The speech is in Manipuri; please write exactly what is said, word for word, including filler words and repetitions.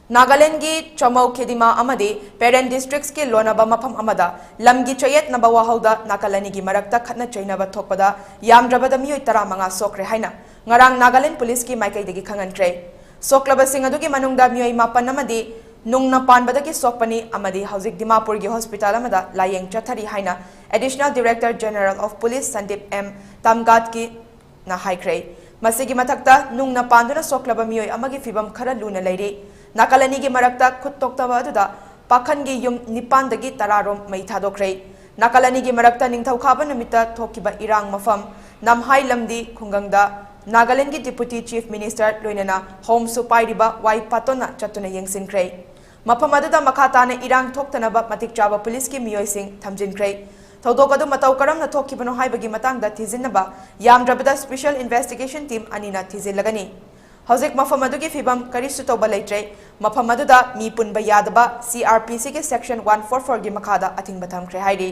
ꯅꯥꯒꯥꯂꯦꯟꯗꯒꯤ ꯆꯃꯧ ꯈꯦꯗꯤꯃꯥ ꯑꯃꯗꯤ ꯄꯦꯔꯦꯟ ꯗꯤꯁꯇ꯭ꯔꯤꯛꯁꯀꯤ ꯂꯣꯟꯅꯕ ꯃꯐꯝ ꯑꯃꯗ ꯂꯝꯒꯤ ꯆꯌꯦꯠꯅꯕ ꯋꯥꯍꯧꯗ ꯅꯥꯀꯜ ꯑꯅꯤꯒꯤ ꯃꯔꯛꯇ ꯈꯠꯅ ꯆꯩꯅꯕ ꯊꯣꯛꯄꯗ ꯌꯥꯝꯗ꯭ꯔꯕꯗ ꯃꯤꯑꯣꯏ ꯇꯔꯥꯃꯉꯥ ꯁꯣꯛꯈ꯭ꯔꯦ ꯍꯥꯏꯅ ꯉꯔꯥꯡ ꯅꯥꯒꯥꯂꯦꯟꯗ ꯄꯨꯂꯤꯁꯀꯤ ꯃꯥꯏꯀꯩꯗꯒꯤ ꯈꯪꯍꯟꯈ꯭ꯔꯦ꯫ ꯁꯣꯛꯂꯕꯁꯤꯡ ꯑꯗꯨꯒꯤ ꯃꯅꯨꯡꯗ ꯃꯤꯑꯣꯏ ꯃꯥꯄꯟ ꯑꯃꯗꯤ ꯅꯨꯡꯅ ꯄꯥꯟꯕꯗꯒꯤ ꯁꯣꯛꯄꯅꯤ ꯑꯃꯗꯤ ꯍꯧꯖꯤꯛ ꯗꯤꯃꯥꯄꯨꯔꯒꯤ ꯍꯣꯁꯄꯤꯇꯥꯜ ꯑꯃꯗ ꯂꯥꯌꯦꯡ ꯆꯠꯊꯔꯤ ꯍꯥꯏꯅ Additional Director General of Police Sandeep M Tamgatkina ꯍꯥꯏꯈ꯭ꯔꯦ꯫ ꯃꯁꯤꯒꯤ ꯃꯊꯛꯇ ꯅꯨꯡꯅ ꯄꯥꯟꯗꯨꯅ ꯁꯣꯛꯂꯕ ꯃꯤꯑꯣꯏ ꯑꯃꯒꯤ ꯐꯤꯚꯝ ꯈꯔ ꯂꯨꯅ ꯂꯩꯔꯤ꯫ ꯅꯥꯀꯜ ꯑꯅꯤꯒꯤ ꯃꯔꯛꯇ ꯈꯨꯠ ꯇꯣꯛꯇꯕ ꯑꯗꯨꯗ ꯄꯥꯈꯟꯒꯤ ꯌꯨꯝ ꯅꯤꯄꯥꯟꯗꯒꯤ ꯇꯔꯥ ꯔꯣꯝ ꯃꯩ ꯊꯥꯗꯣꯛꯈ꯭ꯔꯦ꯫ ꯅꯥꯀꯜ ꯑꯅꯤꯒꯤ ꯃꯔꯛꯇ ꯅꯤꯡꯊꯧꯀꯥꯕ ꯅꯨꯃꯤꯠꯇ ꯊꯣꯛꯈꯤꯕ ꯏꯔꯥꯡ ꯃꯐꯝ ꯅꯝꯍꯥꯏ ꯂꯝꯗꯤ ꯈꯨꯡꯒꯪꯗ ꯅꯥꯒꯥꯂꯦꯟꯗꯒꯤ Deputy Chief Minister ꯂꯣꯏꯅꯅ ꯍꯣꯝꯁꯨ ꯄꯥꯏꯔꯤꯕ ꯋꯥꯏ ꯄꯥꯇꯣꯟꯅ ꯆꯠꯇꯨꯅ ꯌꯦꯡꯁꯤꯟꯈ꯭ꯔꯦ꯫ ꯃꯐꯝ ꯑꯗꯨꯗ ꯃꯈꯥ ꯇꯥꯅ ꯏꯔꯥꯡ ꯊꯣꯛꯇꯅꯕ ꯃꯇꯤꯛ ꯆꯥꯕ ꯄꯨꯂꯤꯁꯀꯤ ꯃꯤꯑꯣꯏꯁꯤꯡ ꯊꯝꯖꯤꯟꯈ꯭ꯔꯦ꯫ ꯊꯧꯗꯣꯛ ꯑꯗꯨ ꯃꯇꯧ ꯀꯔꯝꯅ ꯊꯣꯛꯈꯤꯕꯅꯣ ꯍꯥꯏꯕꯒꯤ ꯃꯇꯥꯡꯗ ꯊꯤꯖꯤꯟꯅꯕ ꯌꯥꯝꯗ꯭ꯔꯕꯗ Special Investigation Team ꯑꯅꯤꯅ ꯊꯤꯖꯤꯜꯂꯒꯅꯤ꯫ ꯍꯧꯖꯤꯛ ꯃꯐꯝ ꯑꯗꯨꯒꯤ ꯐꯤꯕꯝ ꯀꯔꯤꯁꯨ ꯇꯧꯕ ꯂꯩꯇ꯭ꯔꯦ꯫ ꯃꯐꯝ ꯑꯗꯨꯗ ꯃꯤ ꯄꯨꯟꯕ ꯌꯥꯗꯕ C R P Cꯒꯤ Section one four fourꯒꯤ ꯃꯈꯥꯗ ꯑꯊꯤꯡꯕ ꯊꯝꯈ꯭ꯔꯦ ꯍꯥꯏꯔꯤ꯫